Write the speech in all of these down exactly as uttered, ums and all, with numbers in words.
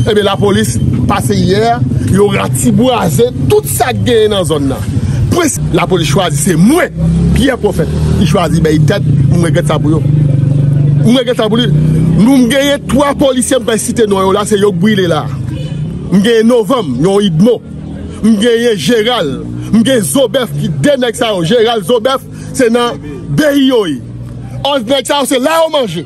Ebyen, lapolis pase yè, yo ratibwaze tout sa k genyen nan zòn nan. Prens, lapolis chwazi, se mwen, Pierre Prophète, li chwazi bay tèt, m regrèt sa pou yo. M regrèt sa pou li. Nou, m genyen twa polisye, m pral site non yo la, se yo k brile la. M genyen Novanm, yon Idmo. M genyen Jeral. M gen Zobèf, ki de nèg sa yo. Jeral, Zobèf, se nan beyi yo ye. Onz nèg sa yo, se la yo manje.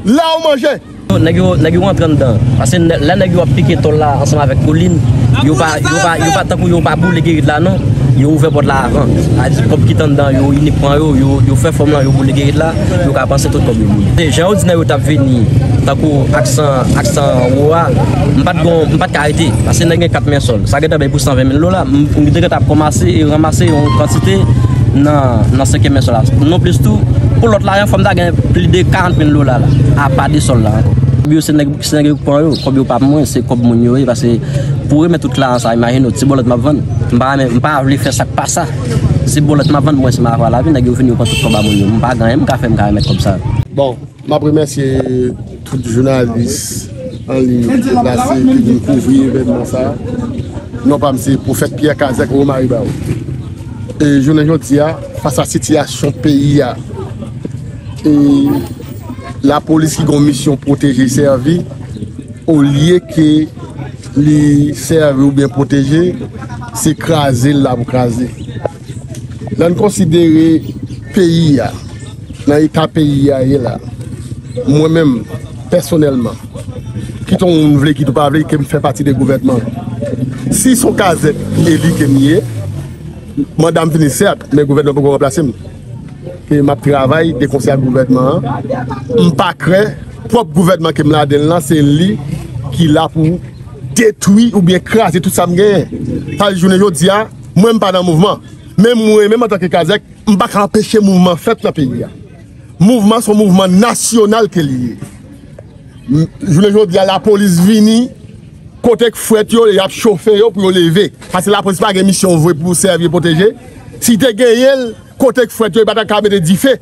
La yo manje. Nèg yo, nèg yo rantre anndan. Paske nè- lè nèg yo ap pike tòl la ansanm avèk kolin, yo pa, yo pa, yo pa tankou yo pa boule gerit la non. Yo ouvè pòt la avan. Sa di kòb ki t anndan yo, Inik pran yo, yo, yo fè fòm lan, yo boule gerit la, yo ka panse tout kòb yo boule. Se jan yo di nèg yo t ap vini, tankou aksan, aksan wo a, m pa t gon, m pa t ka rete. Paske nèg gen kat men sòl. Sa gentan bay pou san ven mil dola. M, m te gentan ap kòmanse e ranmase yon kantite nan, nan senkyèm men sòl la. Non plis tou, pou lòt la, fò m ta gen plis de karant mil dola la, apa de sòl la ankò. Yo se nèg, se nèg yo k pran yo, kòb yo pa pou mwen, se kòb moun yo ye, paske pou remèt tout lajan sa, imajine w, ti bòlèt m ap vann. M pa renmen, m pa vle fè sa k pa sa. Ti bòlèt m ap vann, mwen se m ap lavi, nèg yo vini yo pran tout kòb a moun yo. M pa gen anyen m ka fè, m ka remèt kòb sa. Bon, m ap remèsye tout jounalis an liy ki deplase, ki vin kouvri evènman sa. Non pa m se Pwofèt Pierre Kazèk Romaribawo. E jounen jodi a, fas a sitiyasyon peyi a, e lapolis ki gen misyon pwoteje, sèvi, olye ke li sèvi oubyen pwoteje, se kraze l la pou kraze. Lè n konsidere peyi a, nan eta peyi a ye la, mwen menm, pèsonèlman, kit on moun vle, kit ou pa vle, ke m fè pati de gouvènman. Si se yon kazèk eli ke m ye, manda m fini, sèt, men gouvènman poko ranplase m. Ke m ap travay de konsè ak gouvènman an. M pa kwè pwòp gouvènman ke m ladan l lan, se li ki la pou detwi oubyen kraze tout sa m genyen. Sa vle di jounen jodi a, mwen m pa nan mouvman. Men mwen menm antanke kazèk, m pa ka anpeche mouvman fèt nan peyi a. Mouvman se yon mouvman nasyonal ke li ye. M, jounen jodi a, lapolis vini, kote k frèt yo, y ap chofe yo pou yo leve. Paske lapolis pa gen misyon vre pou sèvi e pwoteje. Si te genyen l, kote k frèt yo, li pa ta ka mete dife.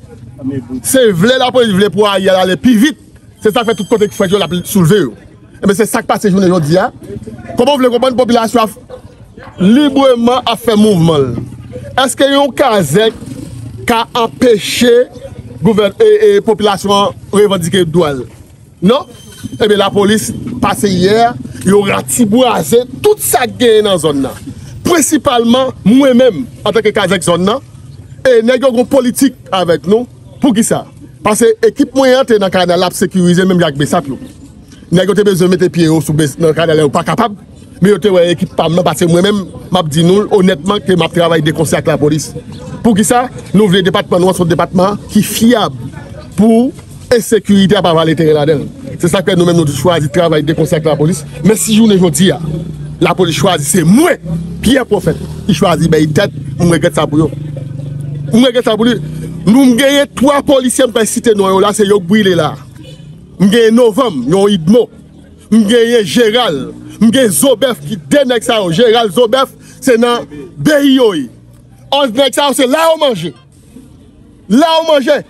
Se vle lapolis vle pou Ariel ale pi vit. Se sa k fè tout kote k frèt yo, l ap soulve yo. Ebyen, se sa k pase jounen jodi a. Kòman w vle konprann popilasyon ap libreman ap fè mouvman l? Èske yon kazèk ka anpeche gouvè-, e, e, popilasyon an revandike dwa l? Non? Ebyen, lapolis pase yè, yo ratibwaze tout sa k genyen nan zòn nan. Prensipalman, mwen menm, antanke kazèk zòn nan, e nèg yo gon politik avèk nou. Poukisa? Paske ekip mwen an te nan kanal la ap sekirize l menm jan ak besap yo. Nèg yo te bezwen mete pye yo sou bes-, nan kanal la, yo pa kapab. Men yo te wè ekip pa m nan, paske mwen menm, m ap di nou l onètman ke m ap travay de konsè ak lapolis. Poukisa? Nou vle depatman nou an se yon depatman ki fyab pou ensekirite a pa vale teren ladan l. Se sa k fè nou menm nou chwazi travay de konsè ak lapolis. Men si jounen jodi a, lapolis chwazi se mwen, Pierre Prophète, ki chwazi bay tèt, m regrèt sa pou yo. M regrèt sa pou li. Nou, m genyen twa polisye, m pral site non yo la, se yo k brile la. M genyen Novanm, yon Idmo. M genyen Jeral. M gen Zobèf, ki de nèg sa yo. Jeral, Zobèf, se nan beyi yo ye. Onz nèg sa yo, se la yo manje. La yo manje.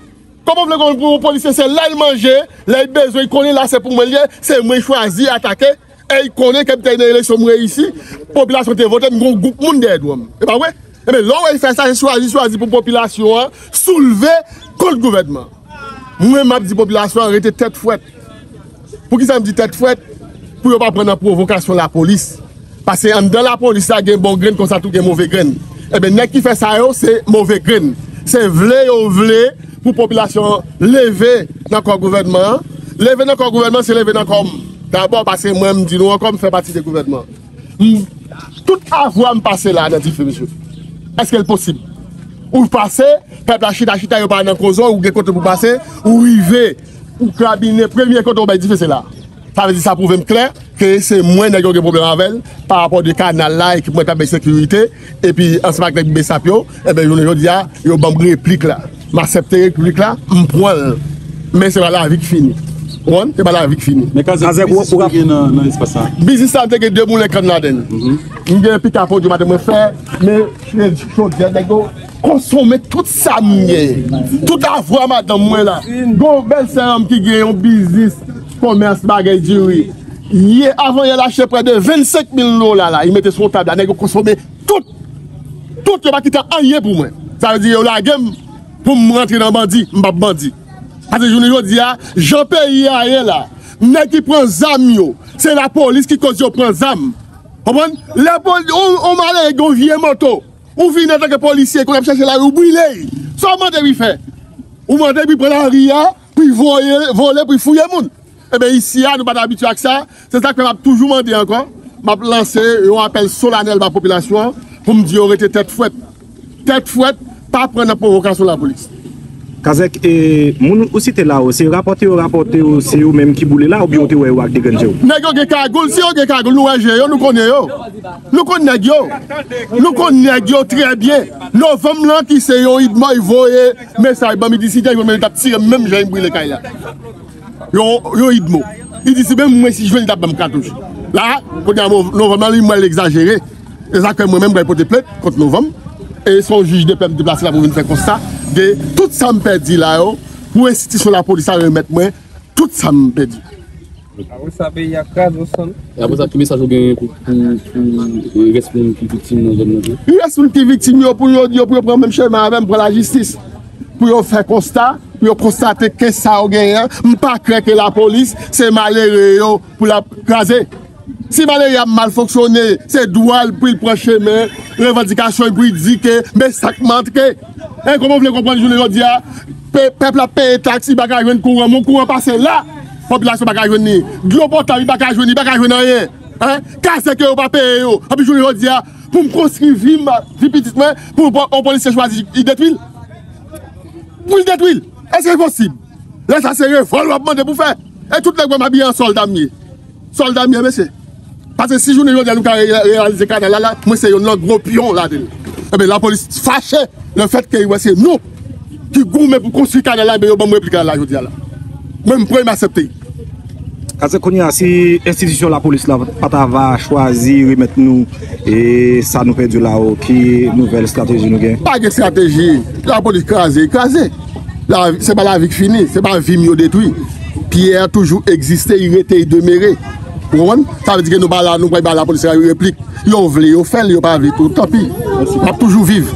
Kòman w vle konn pou yon polisye, se la l manje, lè l bezwen, l konnen la se pou mwen l ye, se mwen l chwazi atake, e l konnen ke m te nan eleksyon, m reyisi, popilasyon te vote m, gon gwoup moun dèyè do m. E pa vre? Ebyen, lè w wè l fè sa, se chwazi, chwazi pou popilasyon an soulve kont gouvènman. Mwen, m ap di popilasyon an rete tèt frèt. Poukisa m di tèt frèt? Pou yo pa pran nan pwovokasyon lapolis. Paske anndan lapolis la gen bon grenn, konsa tou gen move grenn. Ebyen, nèg ki fè sa yo, se move grenn. Se vle yo vle pou popilasyon an leve nan kò gouvènman an. Leve nan kò gouvènman, se leve nan kò m dabò, paske mwen, m di nou ankò, m fè pati de gouvènman. M, tout avwa m pase la nan dife, mesye. Èske l posib? Ou pase, pèp la chita, chita, yo pa nan koze, ou gen kote pou pase, ou rive, ou krabinen, premye kote ou bay dife, se la. Sa vle di sa pwouve m klè ke se mwen nèg yo gen pwoblèm avè l, pa rapò de kanal la, ekip mwen t ap bay sekirite, epi ansanm ak nèg besap yo, ebyen, jounen jodi a, yo ban m replik la. M aksepte replik la, m pran l. Men se pa lavi k fini. Ou konprann? Se pa lavi k fini. Men Kazèk, Kazèk, biznis ou gen nan, nan espas sa? Biznis sa, m te gen de moulen kann ladan l. M gen pikap Audio maten mwen fè, men chodyè nèg yo, konsome tout sa m genyen. Tout avwa madanm mwen la. Gon bèlsè an m ki gen yon biznis, komès, bagay diri. Yè, avan yè, l achte prè de vennsenk mil dola la. Li mete sou yon tab la. Nèg yo konsome tout. Tout, yo pa kite anyen pou mwen. Sa vle di, yo lage m pou m rantre nan bandi. M p ap bandi. Paske jounen jodi a, jan peyi a ye la, nèg ki pran zam yo, se lapolis ki koz yo pran zam. Konprann? Lè poli-, on, on malere gen yon vye moto, ou vini antanke polisye, kounye a ap chèche lari, ou brile l. Sa w mande pou l fè? Ou mande pou l pran lari a, pou l voye, vole, pou l fouye moun. Ebyen, isi a, nou pa t abitye ak sa. Se sa k fè m ap toujou mande ankò. M ap lanse yon apèl solanèl ba popilasyon an pou m di yo rete tèt frèt. Tèt frèt, pa pran nan pwovokasyon lapolis. Kazèk, e, moun ou site la yo, se rapòte yo rapòte yo, se yo menm ki boule la, oubyen yo te wè yo ak de grenn je yo? Nèg yo gen kagoul, si yo gen kagoul, nou wè je yo, nou konnen yo. Nou konn nèg yo. Nou konn nèg yo trè byen. Novanm lan ki se yon idmòy voye mesaj ban m, li di si te jwenn mwen, li t ap tire m menm jan li brile kay la. Yon, yon idmo. Li di si menm mwen si jwenn li t ap ban m katouch. La, kounye a, novanm lan, li mwen l egzajere. E sa k fè mwen menm, m pral pote plent kont novanm. E se yon jij de pè m deplase la pou vin fè konsta de tout sa m pèdi la yo, pou enstitisyon lapolis la remèt mwen tout sa m pèdi. Apre sa, peyi a kraze, Sonn. E apre sa, ki mesaj ou genyen pou, pou, pou, e, rès moun ki viktim nan zòn nan tou? Rès moun ki viktim yo, pou yo di yo, pou yo pran menm chemen avè m, pran lajistis. Pou yo fè konsta, pou yo konstate ke sa yo genyen an, m pa kwè ke lapolis, se malere yo pou l ap kraze. Si malere a mal fonksyone, se dwa l pou l pran chemen revandikasyon l, pou l di ke men sa k manke. E kòman w vle konprann jounen jodi a, pe-, pèp la ap peye taks, li pa ka jwenn kouran, men kouran pase la, popilasyon pa ka jwenn li. Dlo potab, li pa ka jwenn, li pa ka jwenn anyen. Hein? Kazèk yo, yo pa peye yo. Anpi jounen jodi a, pou m konstwi vi m, vi pitit mwen, pou yon po-, yon polisye chwazi, li detwi l. Pou l detwi l. Èske se posib? Lè sa se revòl w ap mande pou fè. E tout nèg wè m abiye an sòlda m ye. Sòlda m ye, mesye. Paske si jounen jodi a nou ka re-, reyalize kanal la, la, mwen se yonn nan gwo pyon ladan l. Ebyen, lapolis fache lefètke yo wè se nou ki goumen pou konstwi kanal la, ebyen, yo ban m replik kanal la jodi a la. Mwen, m premye m aksepte. Kazèk, kounye a, si enstitisyon lapolis la pa ta va chwazi remèt nou e sa nou pèdi la, o, ki nouvèl estrateji nou gen? Pa gen estrateji. Lapolis kraze, li kraze. La, se pa lavi k fini, se pa vi m yo detwi. Pyè a toujou egziste, li rete, li demere. Ou konprann? Sa vle di ke nou pa la, nou pral ba lapolis la replik. Yo vle, yo fè l, yo pa vle tou, tanpi. M ap toujou viv.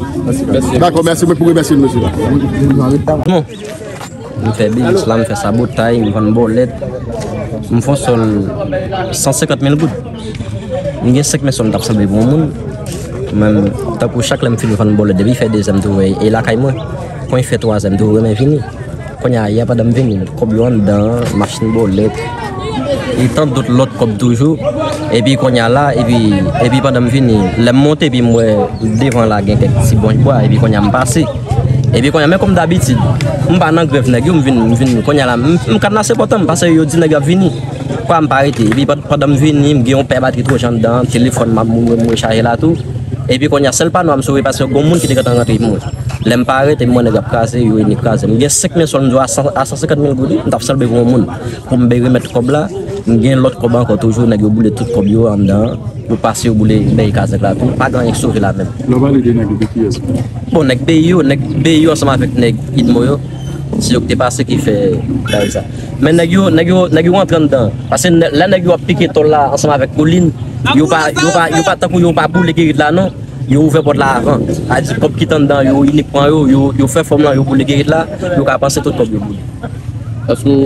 Dakò, mèsi, mwen pou remèsye mesye la. M fè biznis la, m fè sabotay, m vann bòlèt. M fè yon sòl san senkant mil goud. M gen senk men sòl m t ap sanble pou yon moun. Men, tankou chak lè m fin vann bòlèt, depi fè dezè m tou wè, e lakay mwen. Kon fè twazè m tou renmen vini. Kounye a, yè pandan m vini, kòb yo anndan, machin bòlèt, e tant dòt lòt kòb toujou. Epi kounye a la, epi, epi pandan m vini, lè m monte, epi m wè devan la gen kèk ti branch bwa, epi kounye a m pase. Epi kounye a, men kòm dabitid, m pa nan grèv nèg yo, m vin, m vin, kounye a la, m, m kadnase pòt an, paske yo di nèg yo ap vini. Kwa m pa rete. Epi pand-, pandan m vini, m gen yon pè batri twoje anndan, telefòn m ap mou-, mou-, rechaje la tou. Epi kounye a, sèl pano a m sove paske gon moun ki te gentan rantre pou mwen. Lè m pa rete, m wè nèg ap kraze, yo vini kraze. M gen senk men sòl, m di w a san, a san senkant mil goud, wi. M t ap sanble pou yon moun. Pou m bay remèt kòb la, m gen lòt kòb ankò toujou, nèg yo boule tout kòb yo anndan. Yo pase, yo boule, bay kazèk la tou. Pa gen anyen k sove la menm. Lè w pale de nèg yo, de kiyès? Bon, nèg peyi yo, nèg peyi yo ansanm avèk nèg idmo yo. Se yo ki te pase ki fè bagay sa. Men nèg yo, nèg yo, nèg yo rantre anndan. Paske nè-, lè nèg yo ap pike tòl la ansanm avèk kolin, yo pa, yo pa, yo pa tankou yo pa boule gerit la non. Yo ouvè pòt la avan. Sa di kòb ki t anndan yo, inik pran yo, yo, yo fè fòm lan, yo boule gerit la, yo ka panse tout kòb yo boule. Èske w,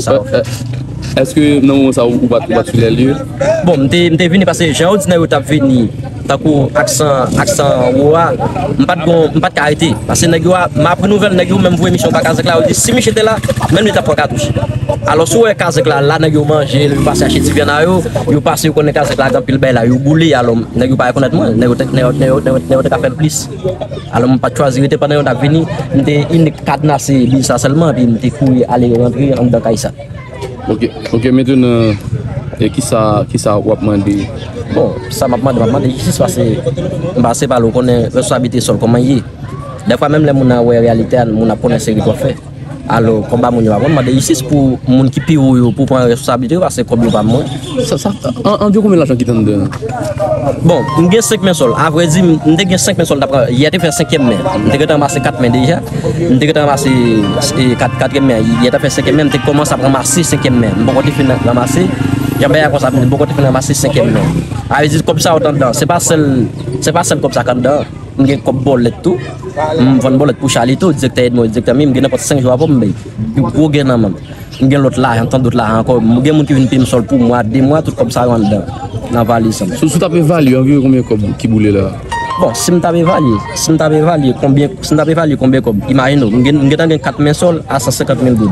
èske nan moman sa ou, ou pa t, ou pa t sou lè lye? Bon, m te, m te vini paske jan yo di nèg yo t ap vini, tankou aksan, aksan wo a, m pa t gon, m pa t ka rete. Paske nèg yo a, m apri nouvèl, nèg yo menm voye misyon ba kazèk la, yo di si misye te la, menm li t ap pran katouch. Alò, si w wè kazèk la, la nèg yo manje, yo pase achte ti vyann a yo, yo pase, yo konnen kazèk la gen anpil bay la, yo boule, alò, nèg yo pa rekonèt mwen, nèg yo te, nèg yo, nèg yo, nèg yo, nèg yo te ka fè l plis. Alò, m pa t chwazi rete pandan yo t ap vini, m te inik kadnase biznis la sèlman, epi m te kouri ale rantre anndan kay sa. Ok, ok, mentenan, e kisa, kisa w ap mande? Bon, sa m ap mande, m ap mande jistis, paske m pase pa l, ou konnen responsabilite sòl kòman l ye. Dèfwa, menm lè moun nan wè reyalite a, moun ap konnen se rit w ap fè. Alò, kòb a moun yo pa mwen, m mande jistis pou moun ki pi wo yo pou pran responsablite yo, paske kòb yo pa mwen. Sa, sa, an, anviwon konbyen lajan ki te anndan an? Bon, m gen senk men sòl. Avrèdi, m m te gen senk men sòl, m t ap pran, yè te fè senkyèm men. M te gentan ranmase kat men deja. M te gentan ranmase, e, kat, katriyèm men. Yè t ap fè senkyèm men, m te kòmanse ap ranmase senkyèm men. M poko te fin ranmase. Jan bagay la konsa, m poko te fin ranmase senkyèm men. A vle di kòb sa yo t anndan. Se pa sèl, se pa sèl kòb sa k anndan. M gen kòb bòlèt tou. M vann bòlèt pou Charlito, direktè Edmond, direktè Mim, m gen nenpòt senk jou apre m bay. Gwo gen nan men m. M gen lòt lajan, tan dòt lajan ankò. M gen moun ki vin peye m sòl pou mwa, de mwa, tout kòb sa yo anndan, nan valiz an. Si, si w t ap evalye anviwon konbyen kòb ki boule la? Bon, si m t ap evalye, si m t ap evalye konbyen, si m t ap evalye konbyen kòb, imajine w, m gen, m gentan gen kat men sòl a san senkant mil goud.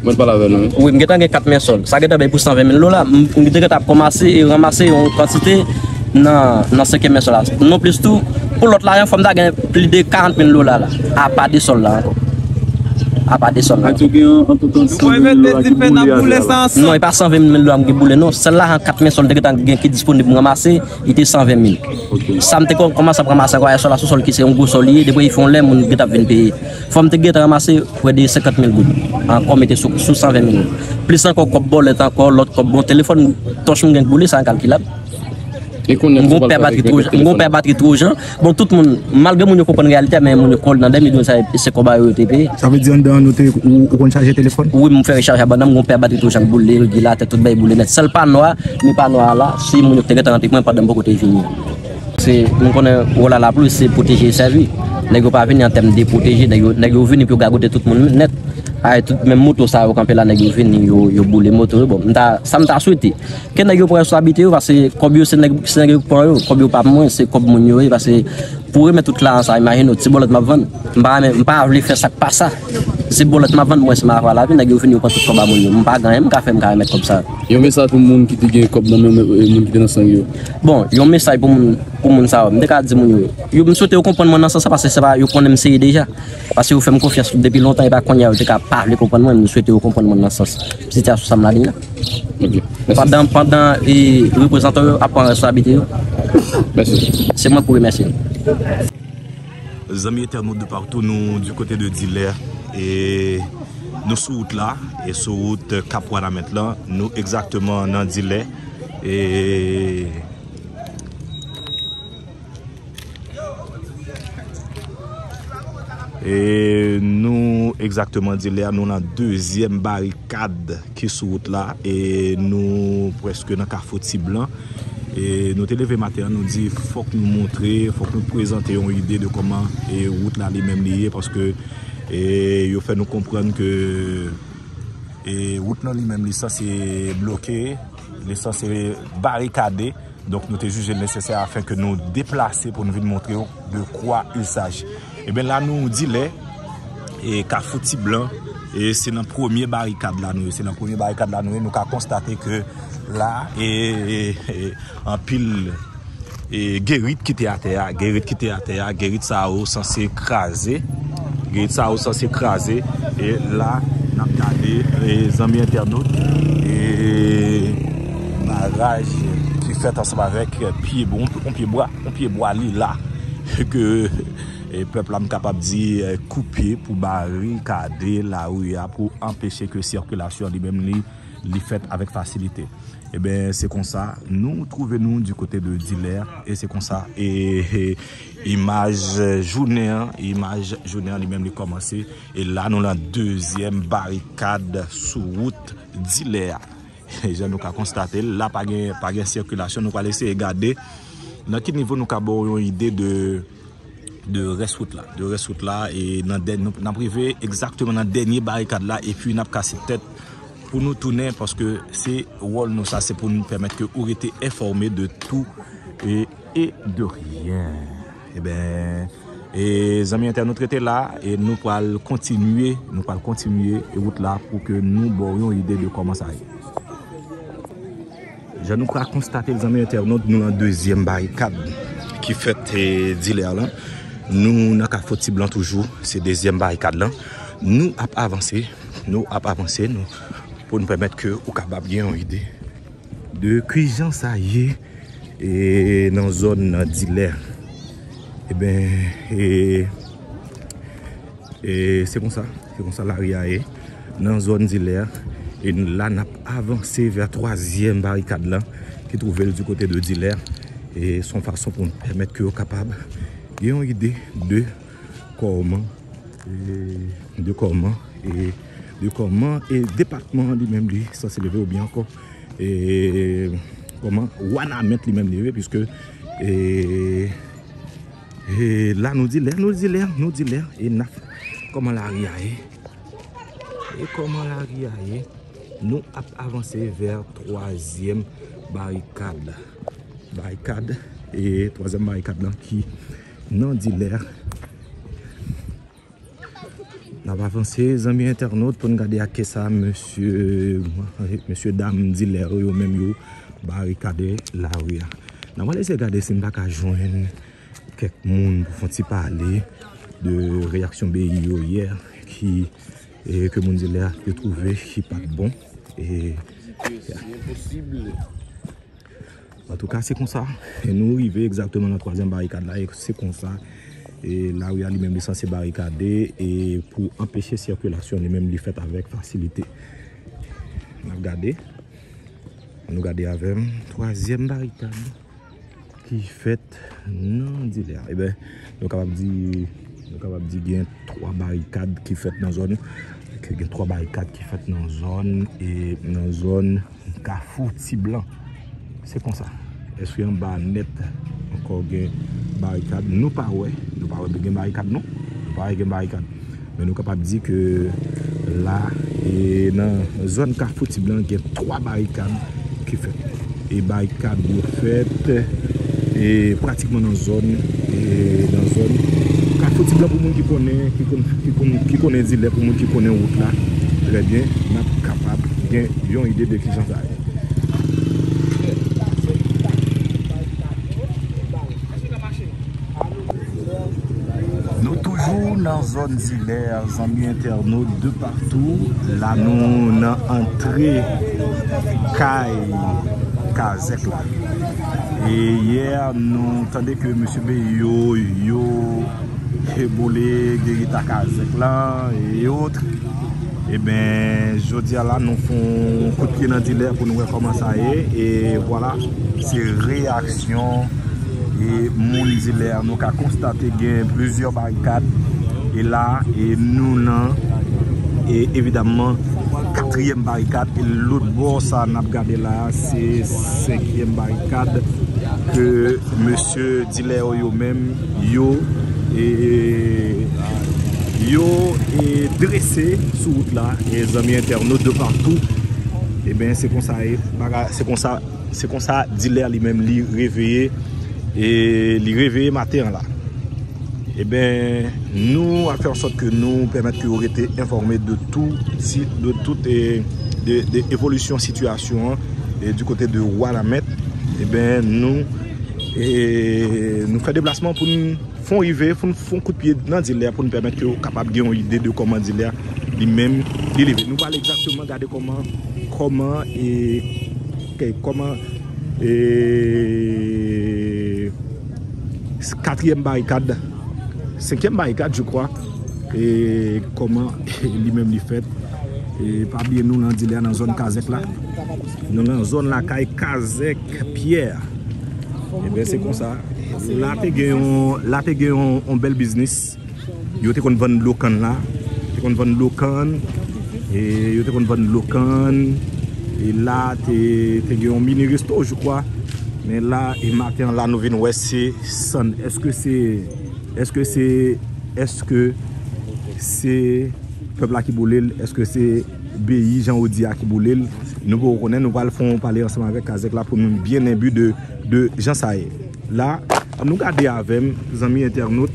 Mwen pale avè nou, wi. Wi, m gentan gen kat men sòl. Sa gentan bay pou san ven mil dola. M, m te gentan ap kòmanse e ranmase yon kantite nan, nan senkyèm men sòl la. Non plis tou, pou lòt lajan, fò m ta gen plis de karant mil dola la. Apa de sòl la ankò. Apa de sòl la. Sa di w gen an, an tout an san ven mil dola ki boule avè a la? Non, e pa san ven mil dola m gen boule, non. Sèl lajan kat men sòl te gentan gen ki disponib m ranmase, li te san ven mil. Ok. Sa m te kò-, kòmanse ap ranmase ankò, ayè sòl la, sou sòl ki se yon gwo sòl li ye, depi l fè yon lè, moun gentan ap vin peye. Fò m te gentan ranmase prè de senkant mil goud ankò mete sou, sou san ven mil. Plis ankò kòb bòlèt ankò, lòt kòb, bon, telefòn tòch m gen k boule, sa enkakilab. E kounye a, m gon pè batri Twojan, m gon pè batri Twojan. Bon, tout moun, malgre moun yo konprann reyalite a, men moun yo kwè nan dènye douz sa, se kòb a yo yo te peye. Sa vle di anndan an nou te, ou, ou konn chaje telefòn? Wi, m fè rechaj a bann nan, m gon pè batri Twojan k boule, regilatè, tout bay boule nèt. Sèl pa nwa, men pa nwa a la, se moun yo ki te gentan rantre mwen pandan m poko te vini. Se, nou konnen wòl a lapli, se pwoteje e sèvi. Nèg yo pa vini an tèm de pwoteje, nèg yo, nèg yo vini pou yo gagote tout moun nèt. Ay, tout menm moto sa yo kanpe la, nèg yo vini, yo, yo boule moto yo. Bon, m ta, sa m ta swete, ke nèg yo pran responsablite yo, paske kòb yo, se nèg, se nèg yo k pran yo. Kòb yo pa mwen, se kòb moun yo ye, paske pou remèt tout lajan sa, imajine w, ti bòlèt m ap vann. M pa renmen, m pa vle fè sa k pa sa. Se bòlèt m ap vann, mwen, se m ap lavi, nèg yo vini, yo pran tout kòb a moun yo. M pa gen anyen m ka fè, m ka remèt kòb sa. Yon mesaj pou moun ki te gen kòb nan men, e, moun ki te nan san yo. Bon, yon mesaj pou moun, pou moun sa yo. M te ka di moun yo, yo, m swete yo konprann mwen nan sans sa, paske se pa, yo konnen m serye deja. Paske yo fè m konfyans depi lontan, e pa kounye a yo te ka pa vle konprann mwen, m swete yo konprann mwen nan sans sitiyasyon sa m ladan la. Ok. Mèsi. Pandan, pandan, e, reprezantan yo ap pran responsablite yo. Mèsi. Se mwen pou remèsye yo. Zanmi entènot de partou, nou du kote de Dilè, e nou sou wout la, e sou wout Kap Wanament lan, nou egzakteman nan Dilè, e, e nou egzakteman Dilè, nou nan dezyèm barikad ki sou wout la, e nou prèske nan Kafou Ti Blan. E nou te leve maten an, nou di fòk nou montre, fòk nou prezante yon ide de kòman, e, wout la li menm li ye, paske, e, yo fè nou konprann ke, e, wout lan li menm li sanse bloke, li sanse barikade. Donk nou te jije l nesesè afin ke nou deplase pou nou vin montre w de quoi il s'agit. Ebyen la nou Dilè, e Kafou Ti Blan, e se nan premye barikad la nou ye. Se nan premye barikad la nou ye. Nou ka konstate ke la, e, e, e anpil, e, gerit ki te atè a, gerit ki te atè a, gerit sa yo sanse kraze. Gerit sa yo sanse kraze. E la, n ap gade, e, zanmi entènot, e baraj ki fèt ansanm avèk pye, yon pye bwa, yon pye bwa li la, ke, e, pèp la, m kapab di, e, koupe pou barikade lari a, pou anpeche ke sikilasyon li menm li, li fèt avèk fasilite. Ebyen, se konsa, nou twouve nou du kote de Dilè, e se konsa, e, e imaj jounen an, imaj jounen an li menm li kòmanse, e la nou nan dezyèm barikad sou wout Dilè a. Jan nou ka konstate l, la pa gen, pa gen sikilasyon, nou pral eseye gade nan ki nivo nou ka ba w yon ide de, de rès wout la, de rès wout la, e nan dè-, nou, n ap rive egzakteman nan dènye barikad la, epi n ap kase tèt pou nou tounen, paske se wòl nou sa, se pou nou pèmèt ke ou rete enfòme de tou e, e de ryen. Ebyen, e zanmi entènot rete la, e nou pral kontinye, nou pral kontinye wout la pou ke nou ba w yon ide de kòman sa ye. Jan nou ka konstate l, zanmi entènot, nou nan dezyèm barikad ki fèt, e, Dilè lan. Nou nan Kafou Ti Blan toujou, se dezyèm barikad lan. Nou ap avanse, nou ap avanse, nou, pou nou pèmèt ke ou kapab gen yon ide de kijan sa ye, e, nan zòn Dilè. Ebyen, e, e se konsa, se konsa lari a ye nan zòn Dilè. E la n ap avanse vè twazyèm barikad la ki twouve l di kote de Dilè. E se yon fason pou n pèmèt ke yo kapab gen yon ide de kòman, e, de kòman, e, de kòman, e, depatman an li menm li sanse leve oubyen ankò, e, kòman Wanament li menm li leve, piske, e, e, la nou Dilè, nou Dilè, nou Dilè, e n ap, kòman lari a ye? E kòman lari a ye? Nou ap avanse vè twazyèm barikad. Barikad, e twazyèm barikad lan ki nan Dilè. N ap avanse, zanmi entènot, pou n gade ak kisa mesye, mesye dam Dilè yo menm yo barikade lari a. N ap eseye gade si n pa ka jwenn kèk moun pou fè yon ti pale de reyaksyon Beyi yo yè ki, e, ke moun Dilè yo twouve ki pa t bon. E, antouka, se konsa. E nou rive egzakteman nan twazyèm barikad la. E se konsa, e, lari a li menm li sanse barikade e pou anpeche sikilasyon li menm li fèt avèk fasilite. N ap gade. Ann nou gade avè m. Twazyèm barikad ki fèt nan Dilè a. Ebyen, nou kapab di, nou kapab di gen twa barikad ki fèt nan zòn. Ke gen twa barikad ki fèt nan zòn, e nan zòn Kafou Ti Blan. Se konsa. Èske anba nèt ankò gen barikad? Nou pa wè. Nou pa wè gen barikad, non. Nou pa wè gen barikad. Men nou kapab di ke la, e nan zòn Kafou Ti Blan, gen twa barikad ki fèt. E barikad yo fèt, e pratikman nan zòn, e nan zòn Kafou Ti Blan, pou moun ki konnen, ki konn, ki konn, ki konnen Dilè, pou moun ki konnen wout la trè byen, n ap kapab gen yon ide de kijan sa ye. Nou toujou nan zòn Dilè, zanmi entènot de patou. La nou nan antre kay kazèk la. E yè nou tande ke mesye Beyi yo, yo boule gerita kazèk la, e otre. Ebyen, jodi a la, nou fè yon kout pye nan Dilè pou nou wè kòman sa ye. E vwala, se reyaksyon, e moun Dilè a. Nou ka konstate gen plizyè barikad. E la, e nou nan, e evidamman, katriyèm barikad. E lòt bò sa n ap gade la, se senkyèm barikad ke mesye Dilè yo menm, yo, e, yo, e, drese sou wout la, e zanmi entènot de patou. Ebyen, se konsa, e, bagay, se konsa, se konsa Dilè li menm li reveye, e li reveye maten an la. Ebyen, nou ap fè an sòt ke nou pèmèt ke yo rete enfòme de tout, si, de tout, e, de, de evolisyon sitiyasyon an, e di kote de Wanament. Ebyen, nou, e, nou fè deplasman pou n fè yon rive, pou n fè yon kout pye nan Dilè pou n pèmèt ke yo kapab gen yon ide de kòman Dilè li menm li leve. Nou pral egzakteman gade kòman, kòman, e, ke, kòman, e, katriyèm barikad, senkyèm barikad, je crois, e kòman li menm li fèt. E pa bliye nou nan Dilè, nan zòn kazèk la. Nou nan zòn lakay kazèk Pyè. Ebyen, se konsa. La te gen yon, la te gen yon, yon bèl biznis. Yo te konn vann dlo kann la. Te konn vann dlo kann. E yo te konn vann dlo kann. E la, te, te gen yon mini resto, je crois. Men la, e maten an la, nou vin wè se sann. Èske se, èske se, èske se pèp la ki boule l? Èske se Beyi, jan ou di a, ki boule l? Nou poko konnen, nou pral fè yon pale ansanm avèk kazèk la pou nou byen enbi de, de jan sa ye. La, nou gade avè m, zanmi entènot,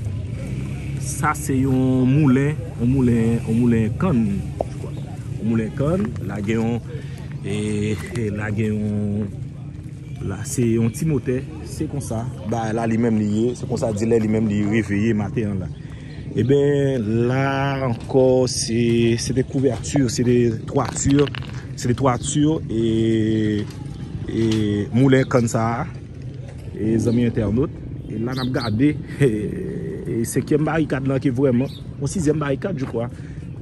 sa se yon moulen, yon moulen, yon moulen kann, je crois. Yon moulen kann, la gen yon, e, e la gen yon, la se yon ti motè, se konsa, bagay la li menm li ye, se konsa Dilè li menm li reveye maten an la. Ebyen, la ankò, se, se de kouvèti, se de twati, se de twati, e, e moulen kann sa a, e zanmi entènot, La n ap gade e, e, senkyèm barikad lan ki vrèman yon sizyèm barikad, je crois.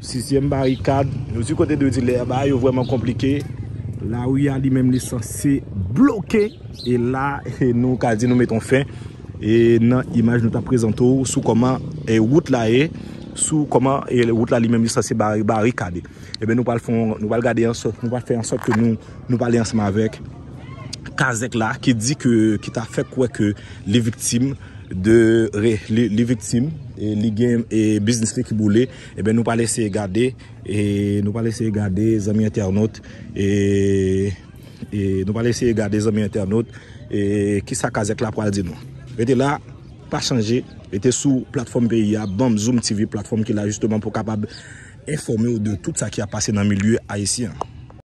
Sizyèm barikad, nou di kote de dilè a, bagay yo vrèman konplike. Lari a li menm li sanse bloke. E la, e nou ka di nou met yon fen e nan imaj nou t ap prezante w sou kòman e wout la ye, sou kòman e wout la li menm li sanse bari-, barikade. Ebyen nou pral fè yon, nou pral gade ansòt, nou pral fè ansòt ke nou, nou pale ansanm avèk kazèk la ki di ke, ki ta fè kwè ke li viktim de re-, li, li viktim e li gen e biznis li ki boule. Ebyen nou pral eseye gade e nou pral eseye gade zanmi entènot e e nou pral eseye gade zanmi entènot e kisa kazèk la pral di nou. Rete la, pa chanje, rete sou platfòm peyi a, Banm Zoom T V, platfòm ki la jisteman pou kapab enfòme w de tout sa ki ap pase nan milye ayisyen an.